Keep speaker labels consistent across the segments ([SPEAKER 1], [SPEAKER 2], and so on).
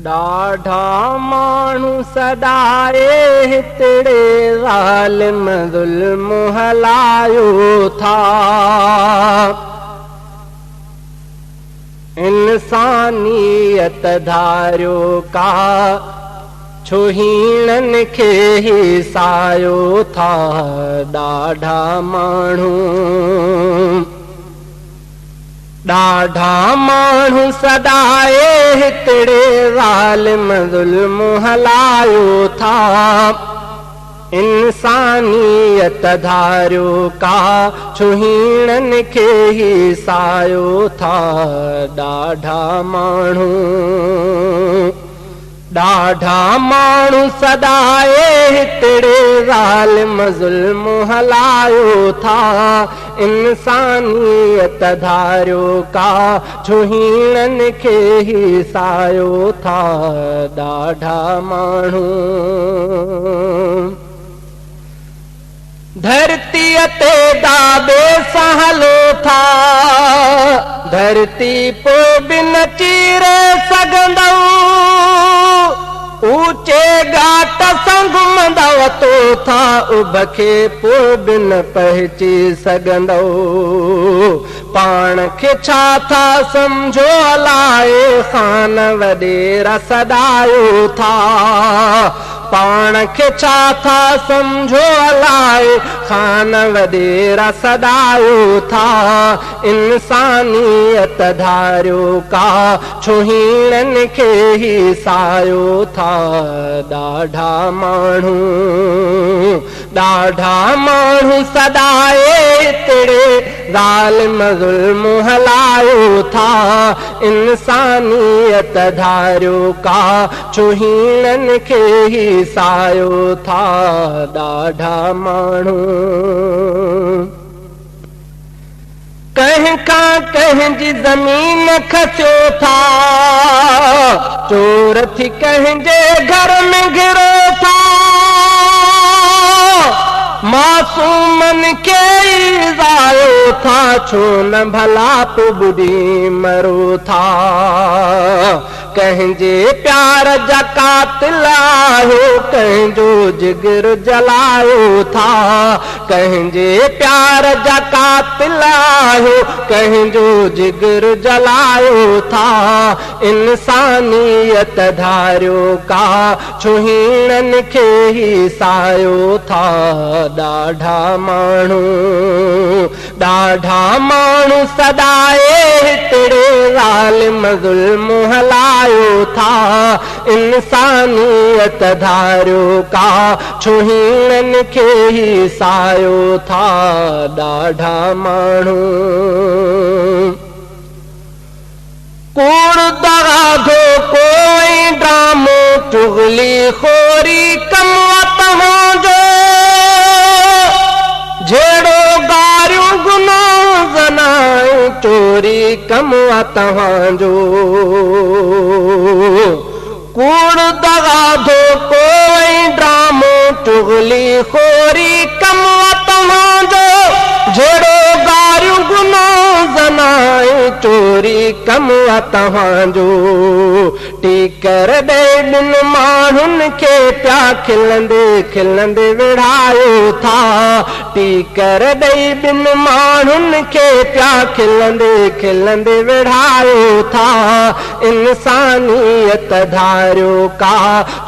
[SPEAKER 1] ڏاڍا ماڻهو سڏائي هتڙي ظالم ظلم هلايو ٿا. انسانيت ڌاريو ڪا ڇو هيڻن کي هيسايو ٿا. ڏاڍا ماڻهو ڏاڍا ماڻهو سڏائي هتڙي ظالم ظلم هلايو ٿا. انسانيت ڌاريو ڪا ڇو هيڻن کي هيسايو ٿا. ڏاڍا ماڻهو ڏاڍا ماڻهو سڏائي هتڙي ظالم ظلم هلايو ٿا. انسانيت ڌاريو ڪا ڇو هيڻن کي هيسايو ٿا. ڏاڍا ماڻهو ڌرتيءَ تي داٻي سان هلو ٿا. ڌرتي پوءِ به نه چيري سگهندؤ. اوچي گهاٽ سان گهمندؤ تو ٿا اڀ کي پوءِ به نه پهچي سگهندؤ. پاڻ کي ڇا ٿا سمجهو الائي خان وڏيرا سڏايو ٿا. پاڻ کي ڇا ٿا سمجهو الائي خان وڏيرا سڏايو ٿا. انسانيت ڌاريو ڪا ڇو هيڻن کي هيسايو ٿا. ڏاڍا ماڻهو ڏاڍا ماڻهو سڏائي هتڙي ظالم ظلم هلايو ٿا. انسانيت ڌاريو ڪا ڇو هيڻن کي هيسايو ٿا. ڏاڍا ماڻهو ڪنهن کان ڪنهن جي زمين کسيو ٿا. چور ٿي ڪنهن جي گهر ۾ گهرو ٿا. معصومن کي ايذايو ٿا. ڇو نه ڀلا پوءِ ٻڏي مرو ٿا. ڪنهن جي پيار جا قاتل آهيو ڪنهن جو جگر جلايو ٿا. ڪنهن جي پيار جا قاتل آهيو ڪنهن جو جگر جلايو ٿا. انسانيت ڌاريو ڪا ڇو هيڻن کي هيسايو ٿا. ڏاڍا ماڻهو ڏاڍا ماڻهو سڏائي هتڙي ظالم ظلم هلايو ٿا. انسانيت ڌاريو ڪا ڇو هيڻن کي هيسايو ٿا. ڏاڍا ماڻهو ڪوڙ دغا ڌوڪو ۽ ڊرامو چغلي خوري ڪم آهي توهان جو. جهڙو گاريون گناهه زنا ۽ چوري ڪم آهي توهان جو. ڪوڙ دغا ڌوڪو ۽ ڊرامو چغلي خوري ڪم آهي توهان جو. جهڙو گاريون گناهه زنا ۽ چوري ڪم آهي توهان جو. ٽيڪر ڏيئي ٻن ماڻهن کي پيا کلندي کلندي وڙهايو ٿا. ٽيڪر ڏيئي ٻن ماڻهن کي پيا کلندي کلندي وڙهايو ٿا. انسانيت ڌاريو ڪا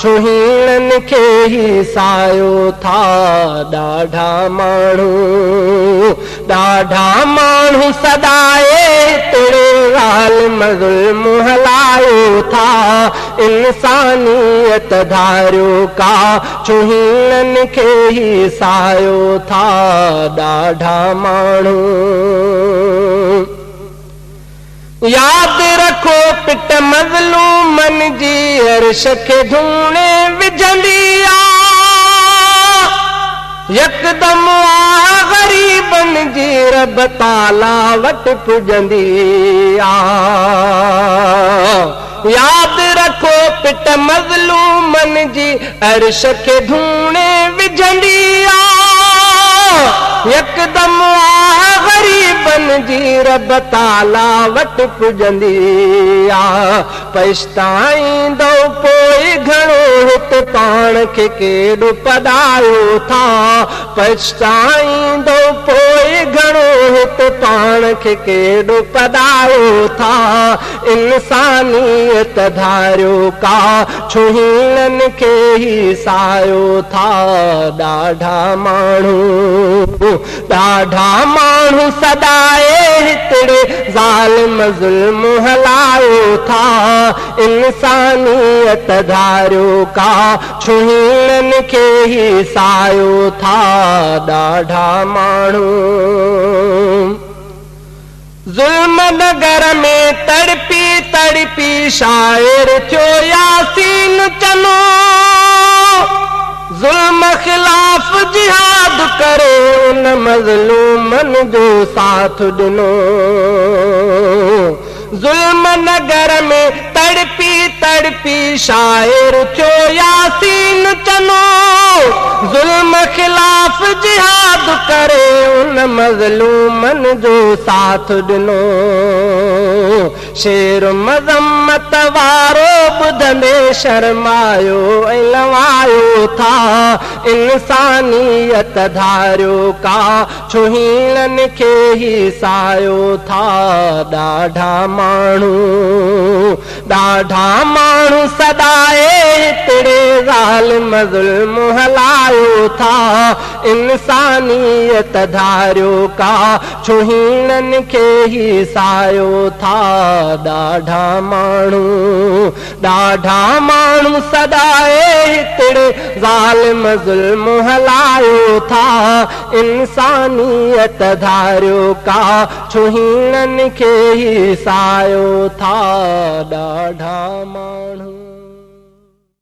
[SPEAKER 1] ڇو هيڻن کي هيسايو ٿا. ڏاڍا ماڻهو ڏاڍا ماڻهو سڏائي هتڙي ظالم ظلم هلايو ٿا. انسانيت ڌاريو ڪا ڇو هيڻن کي هيسايو ٿا. ڏاڍا ماڻهو ياد رکو پٽ مظلومن جي عرش کي ڌوڻي وجهندي آ. يڪدم آ غريبن جي رب تالا وٽ پڄندي آ. ياد رکو پٽ مظلومن جي عرش کي ڌوڻي وجهندي آ. يڪدم آهه غريبن جي رب تعاليٰ وٽ پڄندي آ. پڇتائيندؤ پوءِ گهڻو هت پاڻ کي ڪيڏو پڏايو ٿا. پڇتائيندؤ پوءِ گهڻو هت پاڻ کي ڪيڏو پڏايو ٿا. انسانيت ڌاريو ڪا، ڇو هيڻن کي هيسايو ٿا. ڏاڍا ماڻهو، ڏاڍا ماڻهو سڏائي هتڙي ظالم ظلم هلايو ٿا. انسانيت ڌاريو ڪا، ڇو هيڻن کي هيسايو ٿا. ڏاڍا ماڻهو. ظلم نگر ۾ تڙپي تڙپي شاعر ٿيو ياسين چنو. ظلم خلاف جهاد ڪري ان مظلومن جو ساٿ ڏنو. ظلم نگر ۾ تڙپي تڙپي شاعر ٿيو ياسين چنو. ظلم خلاف جهاد ڪري ان مظلومن جو ساٿ ڏنو. شعر مذمت وارو ٻڌندي شرمايو ۽ لوايو ٿا. انسانيت ڌاريو ڪا، ڇو هيڻن کي هيسايو ٿا. ڏاڍا ماڻهو، ڏاڍا ماڻهو سڏائي هتڙي ظالم ظلم هلايو ٿا. انسانيت ڌاريو ڪا، ڇو هيڻن کي هيسايو ٿا. ڏاڍا ماڻهو، ڏاڍا ماڻهو سڏائي هتڙي ظالم ظلم هلايو ٿا. انسانيت ڌاريو ڪا، ڇو هيڻن کي هيسايو ٿا. ڏاڍا ماڻهو.